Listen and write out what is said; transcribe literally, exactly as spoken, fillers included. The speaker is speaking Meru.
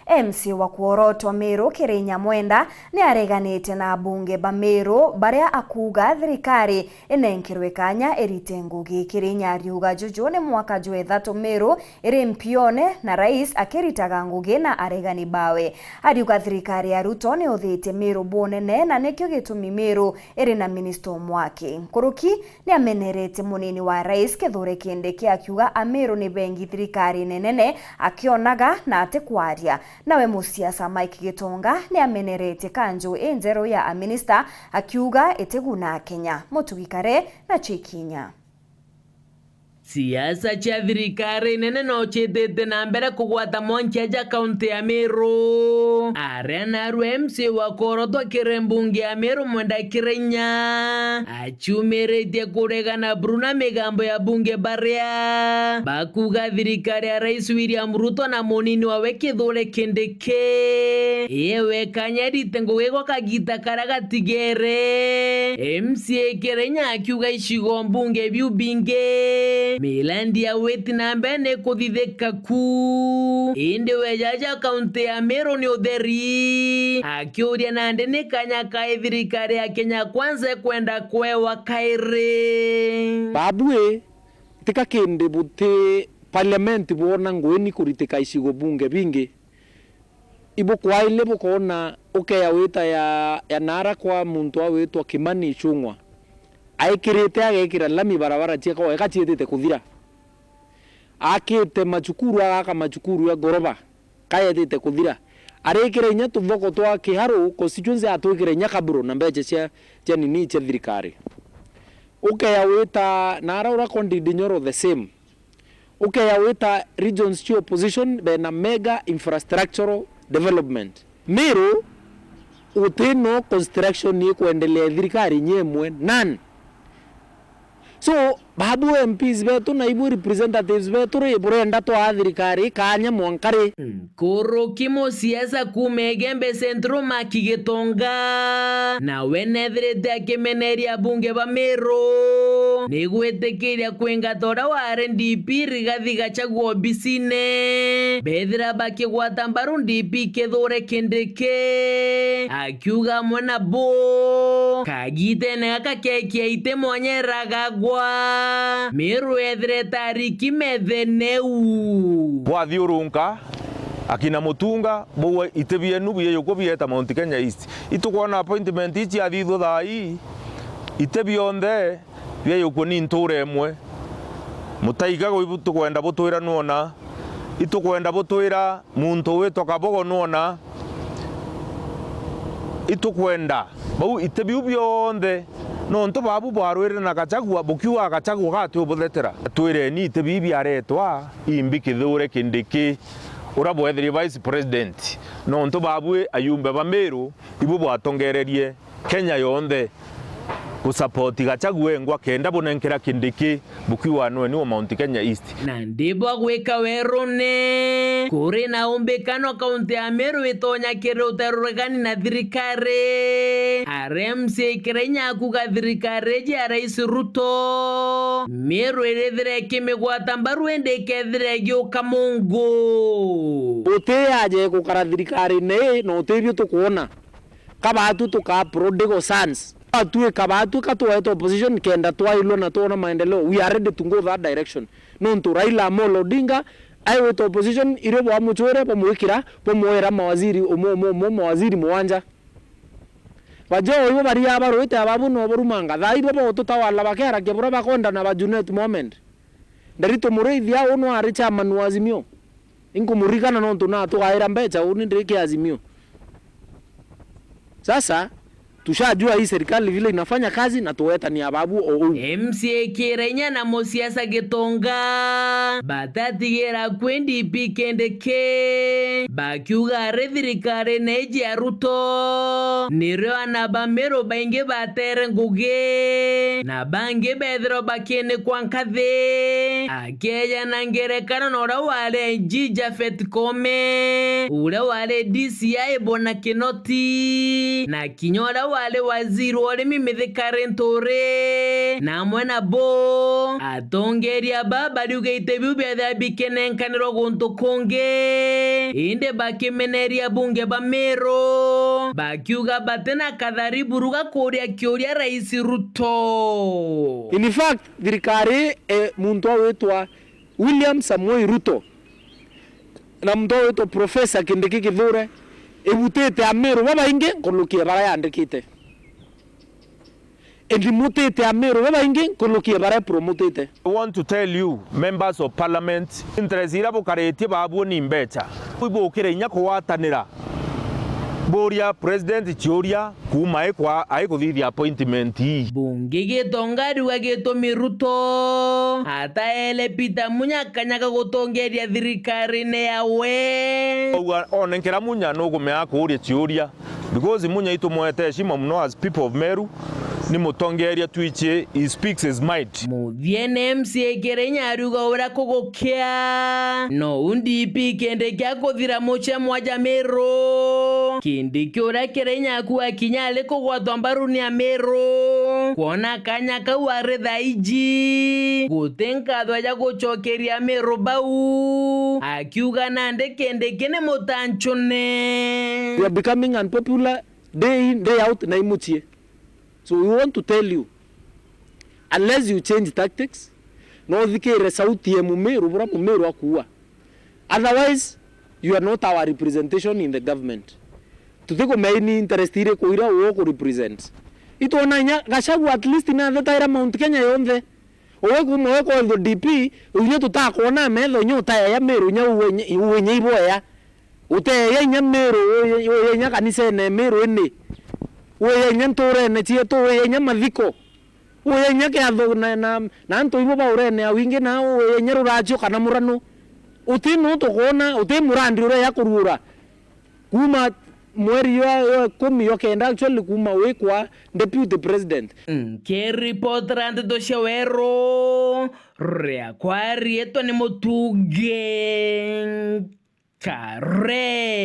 M C A wa kworotwa Meru Kirinya Mwenda ni areganite na abunge ba Meru baria akuuga thirikari inenkerwe kanya irite ngugi. Kirinya ariuga juju ni mwaka jwa ithatu Meru iri mpione na rais akiritaga ngugi na aregani bawe. Ariuga thirikari ya Ruto ni uthitie Meru bunene na nikio gitumi Meru iri na minista umwe aki. Nkuruki ni amenerete munini wa rais Kithure Kindiki akiuga Ameru ni bengi thirikari nenene akionaga na atikwaria. Nawe musiasa Mike Gitonga ni amenerete kanju injeru ya aminista akiuga itiguna Akenya. Mutugi Kare na Chikinya. Siasa cia thirikari nene no ciitite na mbere kugwata mwankia ja kaunti ya Meru. Aria narua M C A wa kworotwa kiri mbunge ya Meru Mwenda Kirinya aciumiritie kuregana buru na migambo ya bunge baria bakuuga thirikari ya Rais William Ruto na munini wawe Kithure Kindiki iwe kanya irite ngugi gwa kagita karia gatigere. M C A Kirinya akiuga icigo mbunge biu bingi mirandi ya witi na mbere ni kuthithika ku. Indi we jaja kaunti ya Meru ni utheri akiuria nandi ni kanya kai thirikari ya Kenya Kwanza ikwenda kwewa kairi. Babu ii, tika kindi buti parliament bwona nguini kuritika icigo bunge bingi. Ibukwaile bukoona ukeya wita ya, ya naara kwa muntu awitwa Kimani Ichung'wa. Aikirite agekira lami barabara ciakwa eka ciitite kuthira. Akite macukuru, agaka macukuru ya ngoroba kayetite kuthira. Arikira inya tuthoko twa Kiharu constituency atwikira inya kaburo na mbecha cia, cia nini cia thirikari. Ukeya wita naara ura Kondi Dinyoro the same. Ukeya wita regions cia opposition bena mega infrastructural development. Meru uti no construction ikwendelea thirikari nyemwe, none. So, babu M Ps betu na ibu representatives betu ri, burenda twaa thirikari kanya mwanka ri? Nkuruki musiasa kuuma Igembe Central Mike Gitonga, nawe nethirite akimeneria abunge ba Meru ni gwitikiria kwingata uria wari D P Rigathi Gachagua obisine, bethira bakigwata mbaru D P Kithure Kindiki, akiuga amwe nabo kagitene gaka keki aite mwanya iragagwa, Meru ethire tariki metheneu. Bwathiurunka, akina Mutunga, bauga iti bienu bieyukwa bieta Mount Kenya East. Itukwona appointment ici athithwa thaa ii, iti bionthe bieyukwa ni ntuura imwe. Mutaiga gwi tukwenda butwira nwona, itukwenda butwira muntu witwa Kabogo nwona, itukwenda bau iti biu bionthe, nontu babu bwarwire na Gachagua, bukiuga Gachagua gati ubuthetera. Twireni iti bii biaretwa imbi Kithure Kindiki, uria bwethiri vice president, nontu babu ayumbe ba Meru ibu bwatongererie Kenya yonthe gusapoti Gachagua engwa kenda bunenkera Kindiki bukiuga nweni wa Mount Kenya East. Na ndi bwa gwika werune, kuri na umbikano kaunti ya Meru itonya kiri uteruregani na thirikari. Aria M C A Kirinya akuga thirikari iji ya Rais Ruto, Meru irithire ikimigwata mbaru indi ikethira igiuka mungu. Uti aje gukara thirikari-ini ii na uti bio tukwona. Kabaatu tukaa prodigal sons. Atwika baatu ka twete opposition kenda twailwa na twona maendeleo. We are ready to go that direction. Nontu Raila Amolo Odinga aiwite opposition, irio bwamuchwire, bwamwikira, bwamwoera mawaziri umwe, umwe, umwe, mawaziri muwanja. Bajoo ibo baria barwite ababu no borumanga. Thaa ibo bagututawala bakerakia buria bakwenda na ba Junet Mohamed. Nderitu Murithia uu no ari chairman wa Azimio. Inkumurikana nontu natugaira mbecha, uni ndiri kia Azimio. Sasa, tushajua hii serikali vile inafanya kazi na tuwetania babu o uu. M C A Kirinya na musiasa Gitonga batatigira kwi D P Kindiki, bakiuga ari thirikari na iji ya Ruto, nirio ana ba Meru baingi batere ngugi, na bangi bethirwa bakinikwa nkathi. Akejana ngerekano na uria wari I G Japhet Koome, uria wari D C I Bona Kinoti, na kinya uria Ari waziri wa urimi Mithika Linturi, na amwe nabo atongeria ba bariuga iti biu biathira bikinenkanirwa guntu kungi, indi bakimeneria bunge ba Meru, bakiuga batina katharibu ruga kuria kiuria Rais Ruto. In fact, thirikari, eh, muntu ugwitwa William Samoei Ruto na muntu ugwitwa Professor Kindiki Kithure ibutite Ameru babaingi nkuruki ya baria yandikite. Indi mutite Ameru babaingi nkuruki ya baria promotite. I want to tell you, members of parliament, interest iria bukaritie babuo ni mbecha. Ibukire inya kugwatanira buria president ciuria kuuma aikwa aikuthithia appointment ii. Bunge gitonga ariuga gitumi Ruto ataere Peter Munya kanya ga gutongeria thirikarine yawe. Auga onenkera Munya nukumea kuuria ciuria, because Munya itumwete heshima muno as people of Meru, ni mutongeria twichi, he speaks his mind. Muthiene M C A Kirinya ariuga uria kugukia, no U D P Kindiki akuthira mucemo wa Ameru. Kindiki uria Kirinya akuga kinya ari kugwatwa mbaru ni Ameru, kwona kanya kau ari thaiji, guti nkatho ja gucokeria Ameru bau, akiuga nandi Kindiki ni mutancune. You are becoming unpopular day in, day out na imuchie. So we want to tell you, unless you change tactics, no uthikire sauti ya Mumiru, bura Mumiru akuua. Otherwise, you are not our representation in the government. Tutikumenya ni interest iriku iria uku represent. Itwona inya Gachagua at least nathetaira Mount Kenya yonthe. Uwe kuma we kwethwo D P, inya tutakwona metho, inya utaeya Miru, inya uwe inya, uwe inya iboya. Uteeya inya Miru, uye, uye inya kanisene Miru ini. Uye inya nturene cietu, uye inya mathiko. Uye inya kiatho na, na, na antu ibo baurene a wingi, na uye inya ruracio kana murano. Uti nu tukwona, uti murandi uria ya kuruura. Kuma mweri wa, wa ikumi jwa kenda, actually, kuma wikwa deputy president. Nkiripotera ndeto cia Weru, riakwa riitwa ni Mutungi Kare.